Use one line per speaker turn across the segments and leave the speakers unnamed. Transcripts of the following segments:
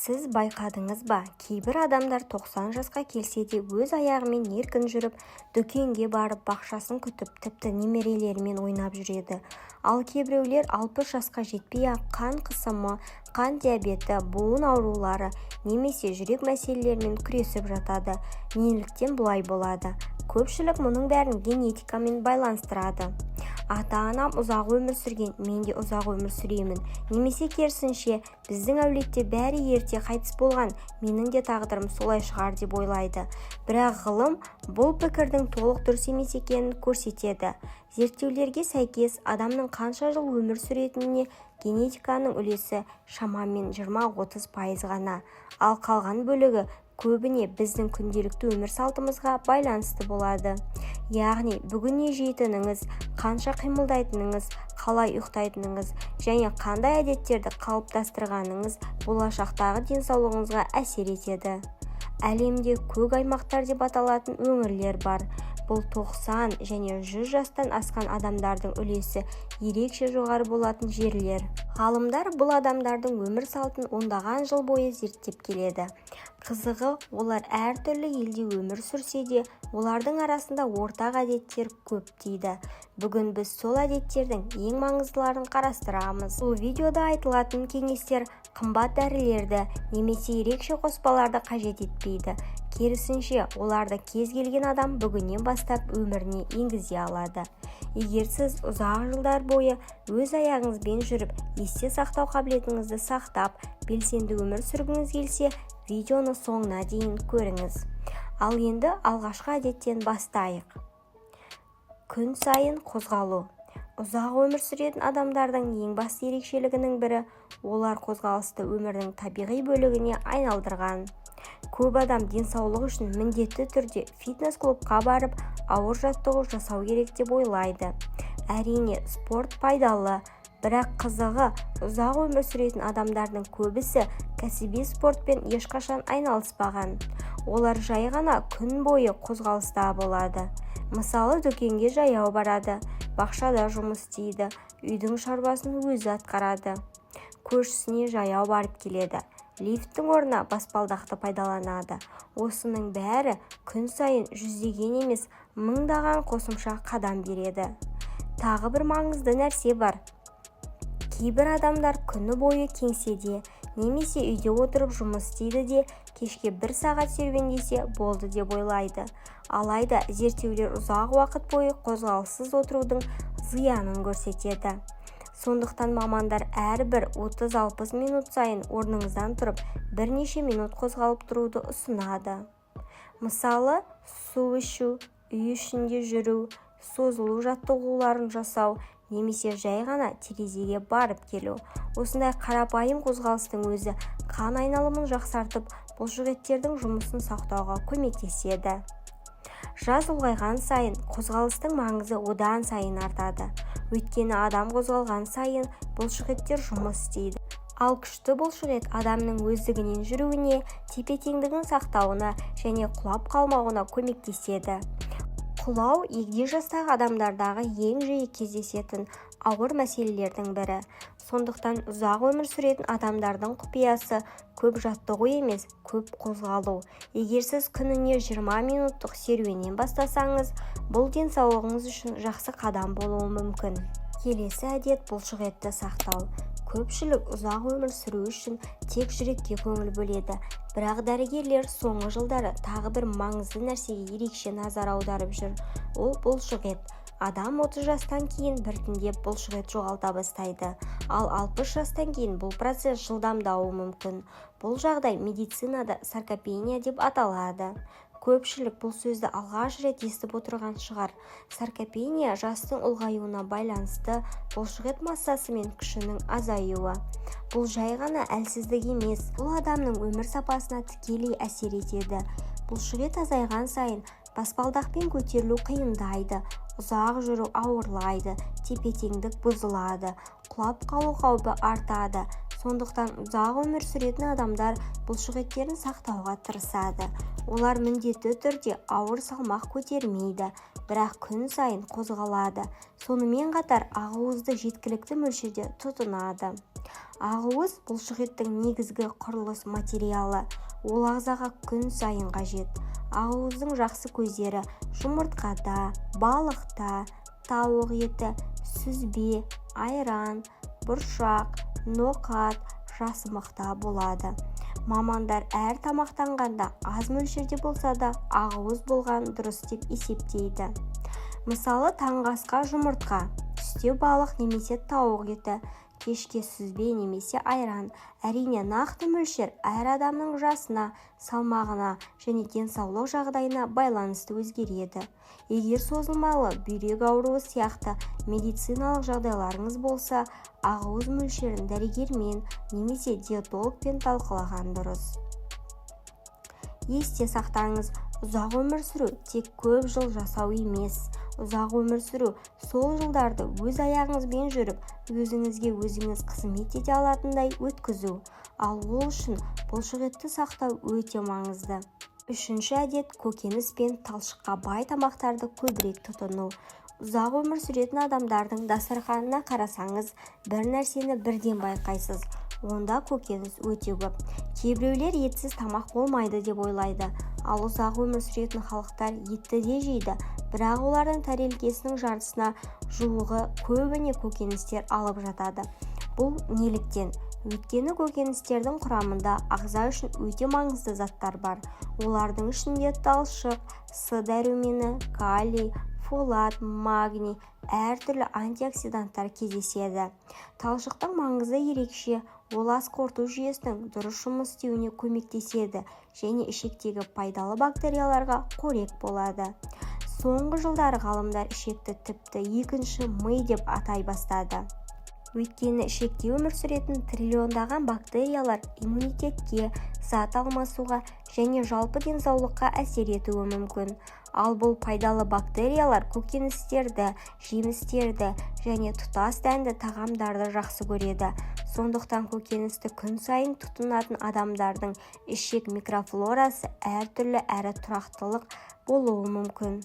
Сіз байқадыңыз ба, кейбір адамдар 90 жасқа келсе де өз аяғымен еркін жүріп, дүкенге барып, бақшасын күтіп, тіпті немерелерімен ойнап жүреді. Ал кейбіреулер 60 жасқа жетпей-ақ қан қысымы, қант диабеті, буын аурулары немесе жүрек мәселелерімен күресіп жатады. Неліктен бұлай болады? Көпшілік мұның бәрін генетикамен байланыстырады. Ата-анам ұзақ өмір сүрген, мен де ұзақ өмір сүремін немесе керісінше, біздің әулетте бәрі ерте қайтыс болған, менің де тағдырым солай шығар деп ойлайды. Бірақ ғылым бұл пікірдің толық дұрыс емес екенін көрсетеді. Зерттеулерге сәйкес, адамның қанша жыл өмір сүретініне генетиканың үлесі шамамен 20-30% ғана. Ал қалған бөлігі көбіне біздің күнделікті өмір салтымызға байланысты болады. Яғни бүгін не жейтініңіз, қанша қимылдайтыныңыз, қалай ұйықтайтыныңыз және қандай әдеттерді қалыптастырғаныңыз болашақтағы денсаулығыңызға әсер етеді. Әлемде көк аймақтар деп аталатын өңірлер бар. Бұл 90 және 100 жастан асқан адамдардың үлесі ерекше жоғары болатын жерлер. Ғалымдар бұл адамдардың өмір салтын ондаған жыл бойы зерттеп келеді. Қызығы, олар әртүрлі елде өмір сүрсе де, олардың арасында ортақ әдеттер көп дейді. Бүгін біз сол әдеттердің ең маңыздыларын қарастырамыз. Бұл видеода айтылатын кеңестер қымбат дәрілерді немесе ерекше қоспаларды қажет етпейді. Керісінше, оларды кез келген адам бүгіннен бастап өміріне енгізе алады. Егер сіз ұзақ жылдар бойы өз аяғыңызбен жүріп, есте сақтау қабілетіңізді сақтап, белсенді өмір сүргіңіз келсе, видеоны соңына дейін көріңіз. Ал енді алғашқы әдеттен бастайық. Күн сайын қозғалу. Ұзақ өмір сүретін адамдардың ең басты ерекшелігінің бірі – олар қозғалысты өмірінің табиғи бөлігіне айналдырған. Көп адам денсаулық үшін міндетті түрде фитнес-клубқа барып, ауыр жаттығу жасау керек деп ойлайды. Әрине, спорт пайдалы, бірақ қызығы, ұзақ өмір сүретін адамдардың көбісі кәсіби спортпен ешқашан айналыспаған. Олар жай ғана күн бойы қозғалыста болады. Мысалы, дүкенге жаяу барады, бақшада жұмыс істейді, үйдің шаруасын өзі атқарады, көршісіне жаяу барып келеді, лифттің орнына баспалдақты пайдаланады. Осының бәрі күн сайын жүздеген емес, мыңдаған қосымша қадам береді. Тағы бір маңызды нәрсе бар. Кейбір адамдар күні бойы кеңседе немесе үйде отырып жұмыс істейді де, кешке бір сағат серуендесе болды деп ойлайды. Алайда зерттеулер ұзақ уақыт бойы қозғалыссыз отырудың зиянын көрсетеді. Сондықтан мамандар әрбір 30-60 минут сайын орныңыздан тұрып, бірнеше минут қозғалып тұруды ұсынады. Мысалы, су ішу, үй ішінде жүру, созылу жаттығуларын жасау немесе жай ғана терезеге барып келу. Осындай қарапайым қозғалыстың өзі қан айналымын жақсартып, бұлшықеттердің жұмысын сақтауға көмектеседі. Жас ұлғайған сайын қозғалыстың маңызы одан сайын артады. Өйткені адам қозғалған сайын бұлшықеттер жұмыс істейді. Ал күшті бұлшықет адамның өздігінен жүруіне, тепе-теңдігін сақтауына және құлап қалмауына көмектеседі. Құлау – егде жастағы адамдардағы ең жиі кездесетін ауыр мәселелердің бірі. Сондықтан ұзақ өмір сүретін адамдардың құпиясы – көп жаттығу емес, көп қозғалу. Егер сіз күніне 20 минуттық серуеннен бастасаңыз, бұл денсаулығыңыз үшін жақсы қадам болуы мүмкін. Келесі әдет – бұлшықетті сақтау. Көпшілік ұзақ өмір сүру үшін тек жүрекке көңіл бөледі. Бірақ дәрігерлер соңғы жылдары тағы бір маңызды нәрсеге ерекше назар аударып жүр. Ол – бұлшықет. Адам 30 жастан кейін біртіндеп бұлшықет жоғалта бастайды. Ал 60 жастан кейін бұл процесс жылдамдауы мүмкін. Бұл жағдай медицинада саркопения деп аталады. Көпшілік бұл сөзді алғаш рет естіп отырған шығар. Саркопения – жастың ұлғаюына байланысты бұлшықет массасы мен күшінің азаюы. Бұл жай ғана әлсіздік емес, бұл адамның өмір сапасына тікелей әсер етеді. Бұлшықет азайған сайын баспалдақпен көтерілу қиындайды, ұзақ жүру ауырлайды, тепе-теңдік бұзылады, құлап қалу қаупі артады. Сондықтан ұзақ өмір сүретін адамдар бұлшықеттерін сақтауға тырысады. Олар міндетті түрде ауыр салмақ көтермейді, бірақ күн сайын қозғалады. Сонымен қатар ақуызды жеткілікті мөлшерде тұтынады. Ақуыз – бұлшықеттің негізгі құрылыс материалы, ол ағзаға күн сайын қажет. Ақуыздың жақсы көздері жұмыртқада, балықта, тауық еті, сүзбе, айран, бұршақ, ноқат, жасымықта болады. Мамандар әр тамақтанғанда аз мөлшерде болса да ақуыз болған дұрыс деп есептейді. Мысалы, таңғы асқа жұмыртқа, түсте балық немесе тауық еті, кешке сүзбе немесе айран. Әрине, нақты мөлшер әр адамның жасына, салмағына және денсаулық жағдайына байланысты өзгереді. Егер созылмалы бүйрек ауруы сияқты медициналық жағдайларыңыз болса, ақуыз мөлшерін дәрігермен немесе диетологпен талқылаған дұрыс. Есте сақтаңыз: ұзақ өмір сүру тек көп жыл жасау емес. Ұзақ өмір сүру – сол жылдарды өз аяғыңызбен жүріп, өзіңізге өзіңіз қызмет ете алатындай өткізу. Ал ол үшін бұлшықетті сақтау өте маңызды. Үшінші әдет – көкөніс пен талшыққа бай тамақтарды көбірек тұтыну. Ұзақ өмір сүретін адамдардың дастарханына қарасаңыз, бір нәрсені бірден байқайсыз: онда көкөніс өте көп. Кейбіреулер етсіз тамақ болмайды деп ойлайды. Ал ұзақ өмір сүретін халықтар етті де жейді, бірақ олардың тәрелкесінің жартысына жуығы көбіне көкөністер алып жатады. Бұл неліктен? Өйткені көкөністердің құрамында ағза үшін өте маңызды заттар бар. Олардың ішінде талшық, С дәрумені, калий, фолат, магний, әртүрлі антиоксиданттар кездеседі. Талшықтың маңызы ерекше: ол ас қорыту жүйесінің дұрыс жұмыс істеуіне көмектеседі және ішектегі пайдалы бактерияларға қорек болады. Соңғы жылдары ғалымдар ішекті тіпті екінші ми деп атай бастады. Өйткені ішекте өмір сүретін триллиондаған бактериялар иммунитетке, зат алмасуға және жалпы денсаулыққа әсер етуі мүмкін. Ал бұл пайдалы бактериялар көкөністерді, жемістерді және тұтас дәнді тағамдарды жақсы көреді. Сондықтан көкөністі күн сайын тұтынатын адамдардың ішек микрофлорасы әртүрлі әрі тұрақтылық болуы мүмкін.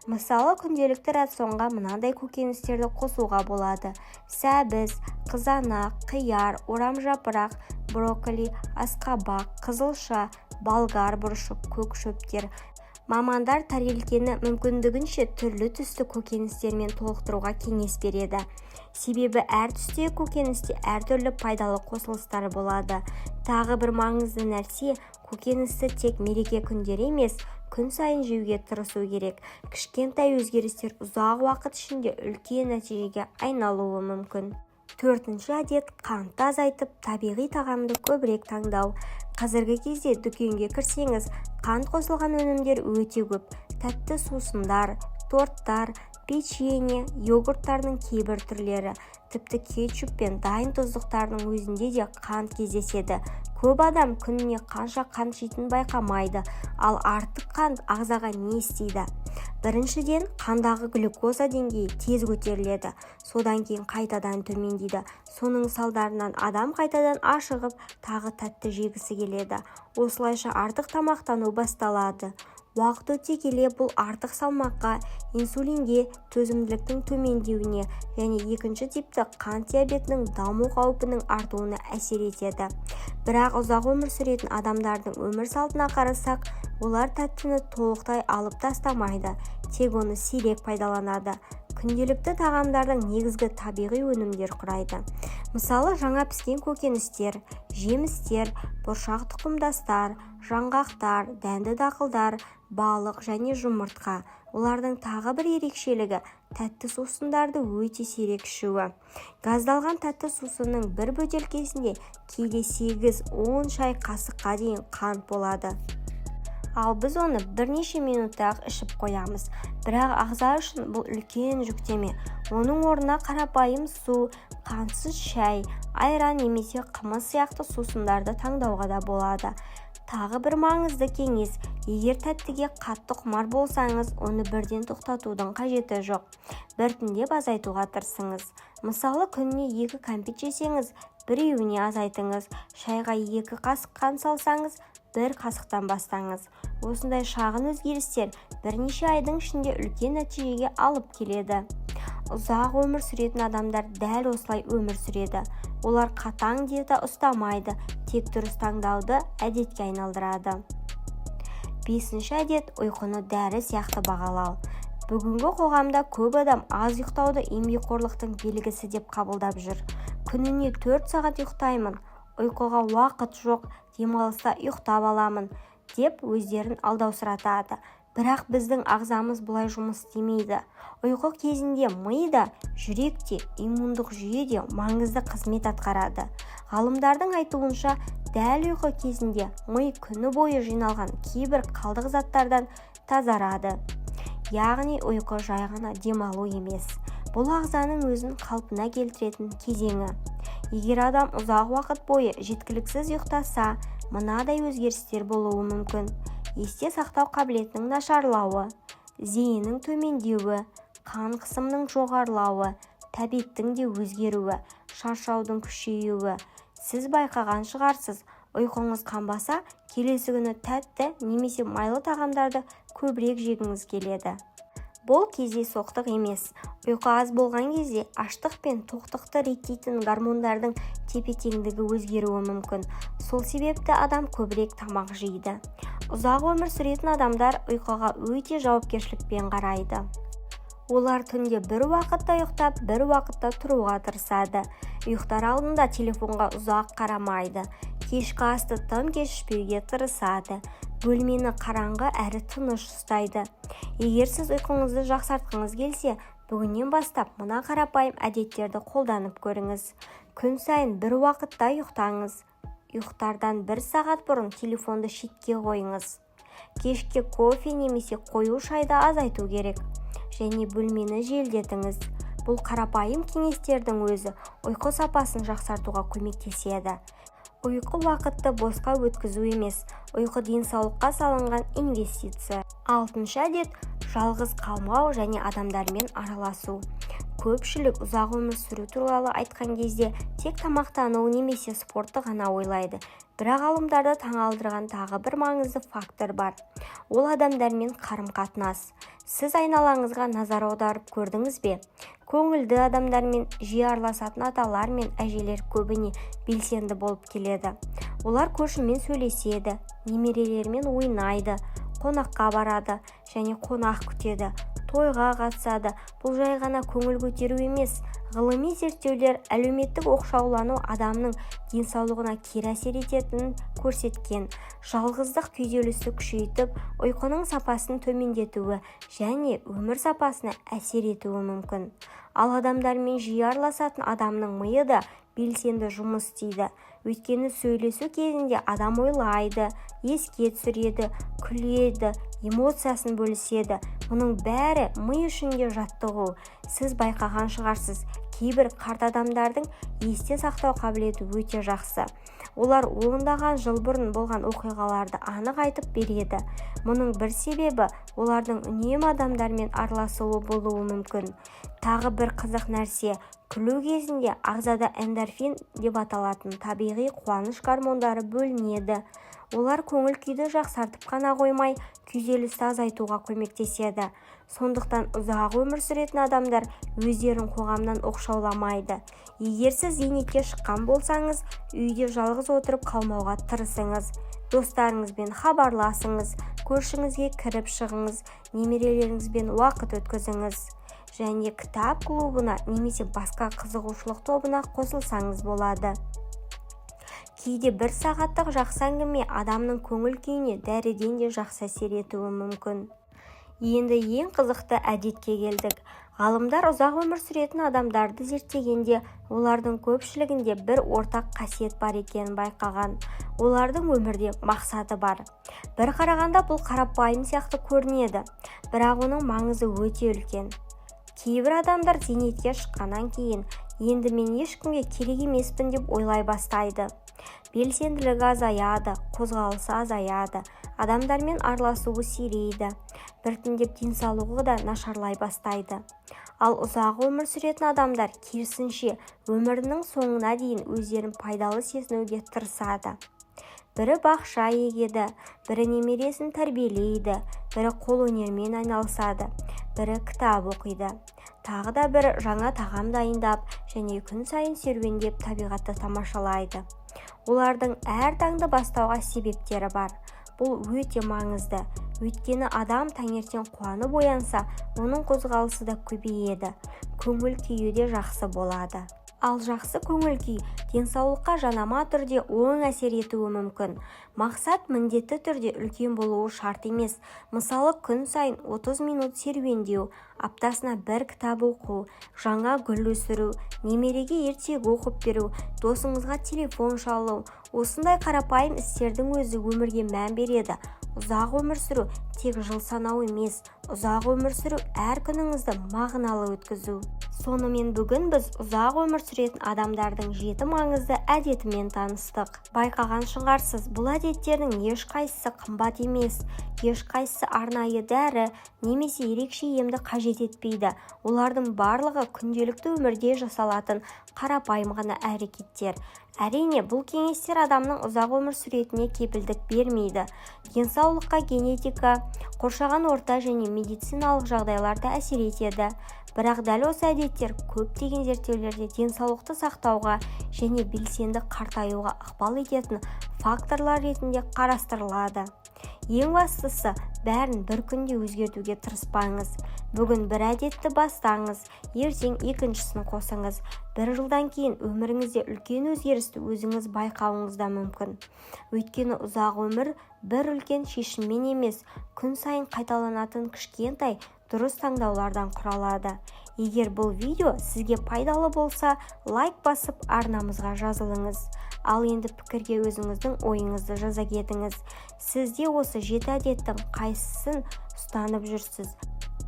Мысалы, күнделікті рационға мынадай көкөністерді қосуға болады: сәбіз, қызанақ, қияр, орамжапырақ, брокколи, асқабақ, қызылша, болгар бұрышы, көк шөптер. Мамандар тәрелкені мүмкіндігінше түрлі түсті көкөністермен толықтыруға кеңес береді. Себебі әр түстегі көкөністе әртүрлі пайдалы қосылыстар болады. Тағы бір маңызды нәрсе: көкөністі тек мереке күндері емес, күн сайын жеуге тырысу керек. Кішкентай өзгерістер ұзақ уақыт ішінде үлкен нәтижеге айналуы мүмкін. Төртінші әдет – қантты азайтып, табиғи тағамды көбірек таңдау. Қазіргі кезде дүкенге кірсеңіз, қант қосылған өнімдер өте көп: тәтті сусындар, торттар, печенье, йогурттардың кейбір түрлері, тіпті кетчуп пен дайын тұздықтардың өзінде де қант кездеседі. Көп адам күніне қанша қант жейтінін байқамайды. Ал артық қант ағзаға не істейді? Біріншіден, қандағы глюкоза деңгейі тез көтеріледі, содан кейін қайтадан төмендейді. Соның салдарынан адам қайтадан ашығып, тағы тәтті жегісі келеді. Осылайша артық тамақтану басталады. Уақыт өте келе бұл артық салмаққа, инсулинге төзімділіктің төмендеуіне және екінші типті қант диабетінің даму қаупінің артуына әсер етеді. Бірақ ұзақ өмір сүретін адамдардың өмір салтына қарасақ, олар тәттіні толықтай алып тастамайды, тек оны сирек пайдаланады. Күнделікті тағамдардың негізгі табиғи өнімдер құрайды. Мысалы, жаңа піскен көкөністер, жемістер, бұршақ тұқымдастар, жаңғақтар, дәнді дақылдар, балық және жұмыртқа. Олардың тағы бір ерекшелігі – тәтті сусындарды өте сирек ішуі. Газдалған тәтті сусынның бір бөтелкесінде кейде 8-10 шай қасыққа дейін қант болады. Ал біз оны бірнеше минутта-ақ ішіп қоямыз. Бірақ ағза үшін бұл үлкен жүктеме. Оның орнына қарапайым су, қантсыз шай, айран немесе қымыз сияқты сусындарды таңдауға да болады. Тағы бір маңызды кеңес: егер тәттіге қатты құмар болсаңыз, оны бірден тоқтатудың қажеті жоқ. Біртіндеп азайтуға тырысыңыз. Мысалы, күніне екі кәмпит жесеңіз, біреуіне азайтыңыз. Шайға 2 қасық қант салсаңыз, бір қасықтан бастаңыз. Осындай шағын өзгерістер бірнеше айдың ішінде үлкен нәтижеге алып келеді. Ұзақ өмір сүретін адамдар дәл осылай өмір сүреді. Олар қатаң диета ұстамайды, тек дұрыс таңдауды әдетке айналдырады. Бесінші әдет: ұйқыны дәрі сияқты бағалау. Бүгінгі қоғамда көп адам аз ұйықтауды еңбекқорлықтың белгісі деп қабылдап жүр. Күніне 4 сағат ұйықтаймын, ұйқыға уақыт жоқ, демалыста ұйықтап аламын деп өздерін алдаусыратады. Бірақ біздің ағзамыз бұлай жұмыс істемейді. Ұйқы кезінде ми да, жүрек те, иммундық жүйе де маңызды қызмет атқарады. Ғалымдардың айтуынша, дәл ұйқы кезінде ми күні бойы жиналған кейбір қалдық заттардан тазарады. Яғни ұйқы жай ғана демалу емес, бұл ағзаның өзін қалпына келтіретін кезеңі. Егер адам ұзақ уақыт бойы жеткіліксіз ұйықтаса, мынадай өзгерістер болуы мүмкін: есте сақтау қабілетінің нашарлауы, зейіннің төмендеуі, қан қысымының жоғарылауы, тәбеттің де өзгеруі, шаршаудың күшеюі. Сіз байқаған шығарсыз, ұйқыңыз қанбаса, келесі күні тәтті немесе майлы тағамдарды көбірек жегіңіз келеді. Бұл кездейсоқтық емес. Ұйқы аз болған кезде аштық пен тоқтықты реттейтін гормондардың тепе-теңдігі өзгеруі мүмкін. Сол себепті адам көбірек тамақ жейді. Ұзақ өмір сүретін адамдар ұйқыға өте жауапкершілікпен қарайды. Олар түнде бір уақытта ұйықтап, бір уақытта тұруға тырысады. Ұйықтар алдында телефонға ұзақ қарамайды. Кешкі асты тым кеш ішпеуге тырысады. Бөлмені қараңғы әрі тыныш ұстайды. Егер сіз ұйқыңызды жақсартқыңыз келсе, бүгіннен бастап мына қарапайым әдеттерді қолданып көріңіз. Күн сайын бір уақытта ұйықтаңыз. Ұйықтардан бір сағат бұрын телефонды шетке қойыңыз. Кешке кофе немесе қою шайды азайту керек және бөлмені желдетіңіз. Бұл қарапайым кеңестердің өзі ұйқы сапасын жақсартуға көмектеседі. Ұйқы уақытты босқа өткізу емес, ұйқы денсаулыққа салынған инвестиция. Алтыншы әдет: жалғыз қалмау және адамдармен араласу. Көпшілік ұзақ өмір сүру туралы айтқан кезде тек тамақтану немесе спортты ғана ойлайды. Бірақ ғалымдарды таңғалдырған тағы бір маңызды фактор бар. Ол адамдармен қарым-қатынас. Сіз айналаңызға назар аударып көрдіңіз бе? Көңілді адамдармен жиі араласатын аталар мен әжелер көбіне белсенді болып келеді. Олар көршімен сөйлеседі, немерелерімен ойнайды, қонаққа барады және қонақ күтеді, тойға қатысады. Бұл жай ғана көңіл көтеру емес. Ғылыми зерттеулер әлеуметтік оқшаулану адамның денсаулығына кері әсер ететінін көрсеткен. Жалғыздық күйзелісті күшейтіп, ұйқының сапасын төмендетуі және өмір сапасына әсер етуі мүмкін. Ал адамдармен жиі араласатын адамның миы да белсенді жұмыс істейді. Өйткені сөйлесу кезінде адам ойлайды, еске түсіреді, күледі, эмоциясын бөліседі. Мұның бәрі ми үшін де жаттығу. Сіз байқаған шығарсыз, кейбір қарт адамдардың есте сақтау қабілеті өте жақсы. Олар ондаған жыл бұрын болған оқиғаларды анық айтып береді. Мұның бір себебі олардың үнемі адамдармен араласуы болуы мүмкін. Тағы бір қызық нәрсе: күлу кезінде ағзада эндорфин деп аталатын табиғи қуаныш гормондары бөлінеді. Олар көңіл күйді жақсартып қана қоймай, күйзелісті азайтуға көмектеседі. Сондықтан ұзақ өмір сүретін адамдар өздерін қоғамнан оқшауламайды. Егер сіз зейнетке шыққан болсаңыз, үйде жалғыз отырып қалмауға тырысыңыз. Достарыңызбен хабарласыңыз, көршіңізге кіріп шығыңыз, немерелеріңізбен уақыт өткізіңіз және кітап клубына немесе басқа қызығушылық тобына қосылсаңыз болады. Кейде бір сағаттық жақсы әңгіме адамның көңіл күйіне дәріден де жақсы әсер етуі мүмкін. Енді ең қызықты әдетке келдік. Ғалымдар ұзақ өмір сүретін адамдарды зерттегенде, олардың көпшілігінде бір ортақ қасиет бар екенін байқаған: олардың өмірде мақсаты бар. Бір қарағанда, бұл қарапайым сияқты көрінеді, бірақ оның маңызы өте үлкен. Кейбір адамдар зейнетке шыққаннан кейін енді мен ешкімге керек емеспін деп ойлай бастайды. Белсенділігі азаяды, қозғалысы азаяды, адамдармен араласуы сирейді, біртіндеп денсаулығы да нашарлай бастайды. Ал ұзақ өмір сүретін адамдар, керісінше, өмірінің соңына дейін өздерін пайдалы сезінуге тырысады. Бірі бақша егеді, бірі немересін тәрбиелейді, бірі қолөнермен айналысады, бірі кітап оқиды, тағы да бірі жаңа тағам дайындап және және күн сайын серуендеп, табиғатты тамашалайды. Олардың әр таңды бастауға себептері бар. Бұл өте маңызды, өйткені адам таңертең қуанып оянса, оның қозғалысы да көбейеді, көңіл күйі де жақсы болады. Ал жақсы көңіл күй денсаулыққа жанама түрде оң әсер етуі мүмкін. Мақсат міндетті түрде үлкен болуы шарт емес. Мысалы, күн сайын 30 минут серуендеу, аптасына бір кітап оқу, жаңа гүл өсіру, немереге ертегі оқып беру, досыңызға телефон шалу. Осындай қарапайым істердің өзі өмірге мән береді. Ұзақ өмір сүру тек жыл санау емес, ұзақ өмір сүру – әр күніңізді мағыналы өткізу. Сонымен, бүгін біз ұзақ өмір сүретін адамдардың жеті маңызды әдетімен таныстық. Байқаған шығарсыз, бұл әдеттердің ешқайсысы қымбат емес, ешқайсысы арнайы дәрі немесе ерекше емді қажет етпейді. Олардың барлығы күнделікті өмірде жасалатын қарапайым ғана әрекеттер. Әрине, бұл кеңестер адамның ұзақ өмір сүретініне кепілдік бермейді. Денсаулыққа генетика, қоршаған орта және медициналық жағдайлар да әсер етеді. Бірақ дәл осы әдеттер көптеген зерттеулерде денсаулықты сақтауға және белсенді қартаюға ықпал ететін факторлар ретінде қарастырылады. Ең бастысы, бәрін бір күнде өзгертуге тырыспаңыз. Бүгін бір әдетті бастаңыз, ертең екіншісін қосыңыз. Бір жылдан кейін өміріңізде үлкен өзгерісті өзіңіз байқауыңыз да мүмкін. Өйткені ұзақ өмір бір үлкен шешіммен емес, күн сайын қайталанатын кішкентай дұрыс таңдаулардан құралады. Егер бұл видео сізге пайдалы болса, лайк басып, арнамызға жазылыңыз. Ал енді пікірге өзіңіздің ойыңызды жаза кетіңіз. Сіз де осы жеті әдеттің қайсысын ұстанып жүрсіз,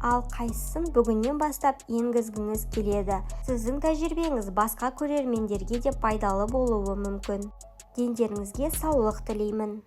ал қайсысын бүгіннен бастап енгізгіңіз келеді? Сіздің тәжірибеңіз басқа көрермендерге де пайдалы болуы мүмкін. Дендеріңізге саулық тілеймін.